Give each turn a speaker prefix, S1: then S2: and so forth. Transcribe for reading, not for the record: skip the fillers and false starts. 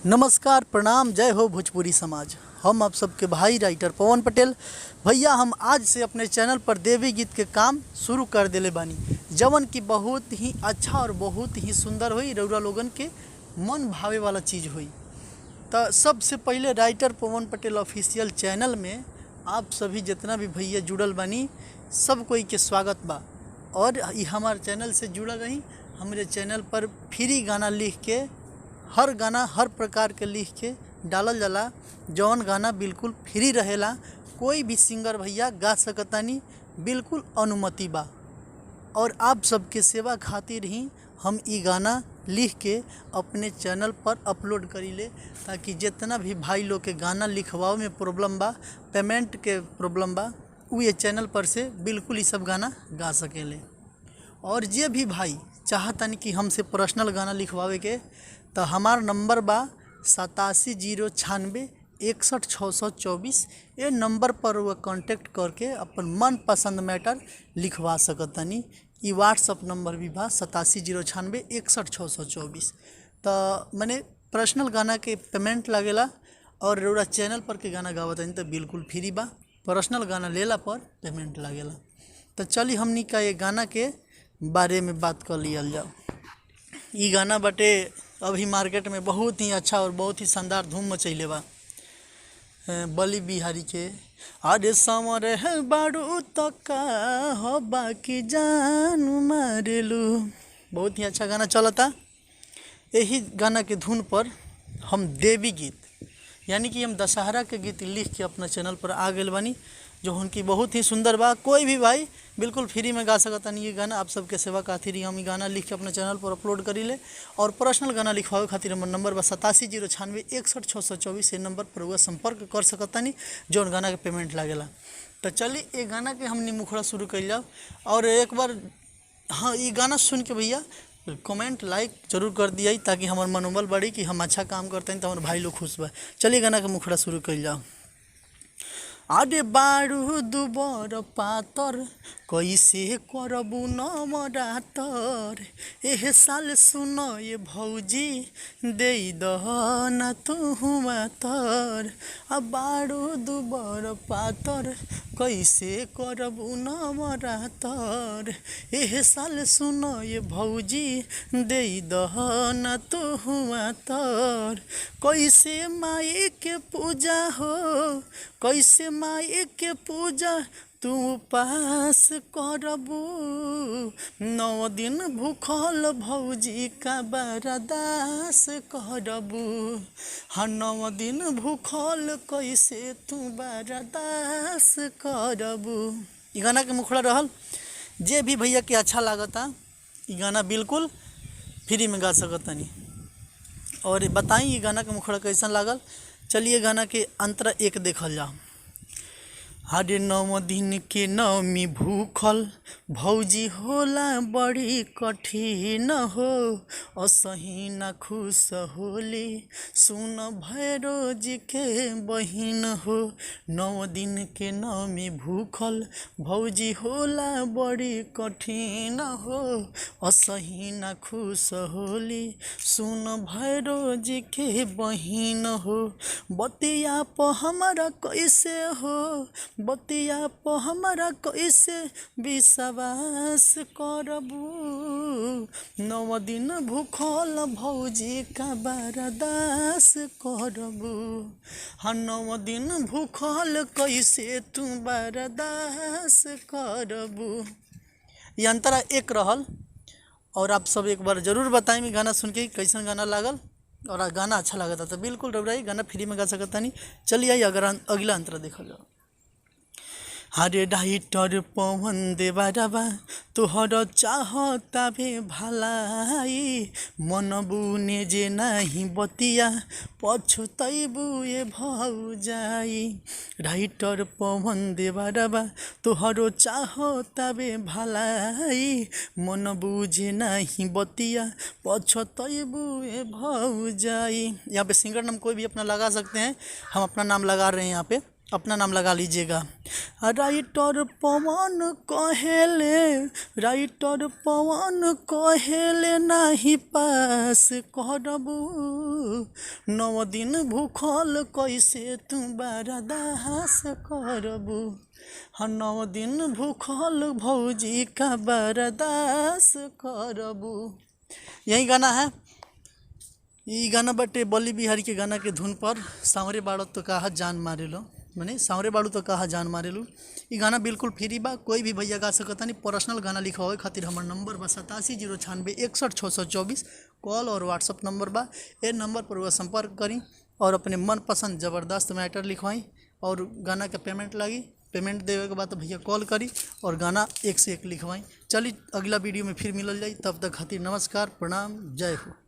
S1: नमस्कार, प्रणाम, जय हो भोजपुरी समाज। हम आप सबके भाई राइटर पवन पटेल भैया। हम आज से अपने चैनल पर देवी गीत के काम शुरू कर देले बानी, जवन की बहुत ही अच्छा और बहुत ही सुंदर होई, रउरा लोगन के मन भावे वाला चीज़ होई। तो सबसे पहले राइटर पवन पटेल ऑफिशियल चैनल में आप सभी जितना भी भैया जुड़ल बानी, सब कोई के स्वागत बा। और ई हमार चैनल से जुड़ल रही। हमरे चैनल पर फ्री गाना लिख के, हर गाना हर प्रकार के लिख के डालल जाला, जौन गाना बिल्कुल फ्री रहेला। कोई भी सिंगर भैया गा सकतानी, बिल्कुल अनुमति बा। और आप सबके सेवा खातिर ही हम ई गाना लिख के अपने चैनल पर अपलोड करीले, ताकि जितना भी भाई लोग के गाना लिखवावे में प्रॉब्लम बा, पेमेंट के प्रॉब्लम बा, उ ये चैनल पर से बिल्कुल ई सब गाना गा सकेले। और जे भी भाई चाहतनी कि हमसे पर्सनल गाना लिखवावे के, तो हमार नंबर बा 8709661624। ये नंबर पर वह कांटेक्ट करके अपन मनपसंद मैटर लिखवा सकतनी। ई व्हाट्सअप नंबर भी बा 8709661624। तो मने पर्सनल गाना के पेमेंट लागेला और रउरा चैनल पर के गाना गावतनी तो बिल्कुल फ्री बा। पर्सनल गाना लेला पर पेमेंट लागेला। तो चली हमनी का ये गाना के बारे में बात कर लियल जाओ। ई गाना बाटे अभी मार्केट में बहुत ही अच्छा और बहुत ही शानदार धूम मचैले बा। बली बिहारी के अरे समर है बारू तका हो बाकी जान मारेलू, बहुत ही अच्छा गाना चलता। यही गाना के धुन पर हम देवी गीत यानी कि हम दशहरा के गीत लिख के अपना चैनल पर आ गए बानी, जो उनकी बहुत ही सुंदर बा। कोई भी भाई बिल्कुल फ्री में गा सकता ये गाना। आप सबके सेवा खातिर ही हम ई गाना लिख के अपने चैनल पर अपलोड करीले। और पर्सनल गाना लिखवावे खातिर हमर नंबर बा 8709661624। ये नंबर पर वह संपर्क कर सकतानी, जौन गाना के पेमेंट लागेला। तो चली ये गाना के हमनी मुखड़ा शुरू कर जाओ। और एक बार हाँ ये गाना सुन के भैया कमेंट लाइक जरूर कर दिया, ताकि हमार मनोबल बढ़ी कि हम अच्छा काम करते हैं, तो हमारे भाई लोग खुश बा। चलिए गाना के मुखड़ा शुरू कर जाओ। अरे बारू दुबर पातर कैसे करबू नवरातर, एह साल सुन ये भौजी दे दह ना तू मातर। आ बारू दुबर पातर कैसे करबू नवरातर, एह साल सुन ये भौजी दे दह ना तू मातर। कैसे माई के पूजा हो, कैसे माई के पूजा तू पास करबू, 9 दिन भूखल भौजी का बरदास करबू। हाँ 9 दिन भूखल कैसे तू बरदास करबू। ई गाना के मुखड़ा रहल। जे भी भैया के अच्छा लागता ई गाना बिल्कुल फ्री में गा सकतनी। और बताई ई गाना के मुखड़ा कैसन लागल। चलिए गाना के अंतरा एक देखल जाओ। हरे 9 दिन के नवमी भूखल भौजी होला बड़ी कठिन हो, असही न खुश होली सुन भैरो जी के बहिन हो। 9 दिन के नवमी भूखल भौजी होला बड़ी कठिन हो, असही न खुश होली सुन भैरो जी के बहिन हो। बतिया प हमरा कैसे हो, बतिया प हमरा कैसे विश्वास करबू, 9 दिन भूखल भौजी का बरदास करबू। हाँ 9 दिन भूखल कैसे तू बरदास करबू। ये अंतरा एक रहल। और आप सब एक बार जरूर बताएं गाना सुन के कैसन गाना लागल और गाना अच्छा लागता तो बिल्कुल रउरा गाना फ्री में गा सकतानी। चलिए आई अगर अगला अंतरा देखल जाओ। हरे राइटर पवन देवरबा तोहर चाहता भे भलाई, मन बुने जे नहीं बतिया पछतैबू ए भौजाई। राइटर पवन देवरबा तोहर चाहता बे भलाई, मन बुझे नहीं बतिया पछतैबू ए भौजाई। यहाँ पे सिंगर नाम कोई भी अपना लगा सकते हैं, हम अपना नाम लगा रहे हैं यहाँ पे, अपना नाम लगा लीजिएगा। राइटर पवन कहेले, राइटर पवन कहेले नाही पास करबू, 9 दिन भूखल कैसे तू बर्दाश्त करबू। हाँ 9 दिन भूखल भौजी का बर्दाश्त करबू। यही गाना है। ई गाना बटे बली बिहारी के गाना के धुन पर सांवरे बाड़ो तो कहा जान मारेलो, माने सांवरे बाड़ू तो कहा जान मारेलू। ई गाना बिल्कुल फ्री बा, कोई भी भैया गा सकता नहीं। पर्सनल गाना लिखवावे खातिर हमार नंबर बा 87 096 61 624, कॉल और व्हाट्सअप नंबर बा। ए नंबर पर वह संपर्क करी और अपने मनपसंद ज़बरदस्त मैटर लिखवाई और गाना के पेमेंट लागी। पेमेंट देवे के बाद तो भैया कॉल करी और गाना एक से एक लिखवाई। चली अगला वीडियो में फिर मिलल जाई, तब तक खातिर नमस्कार, प्रणाम, जय हो।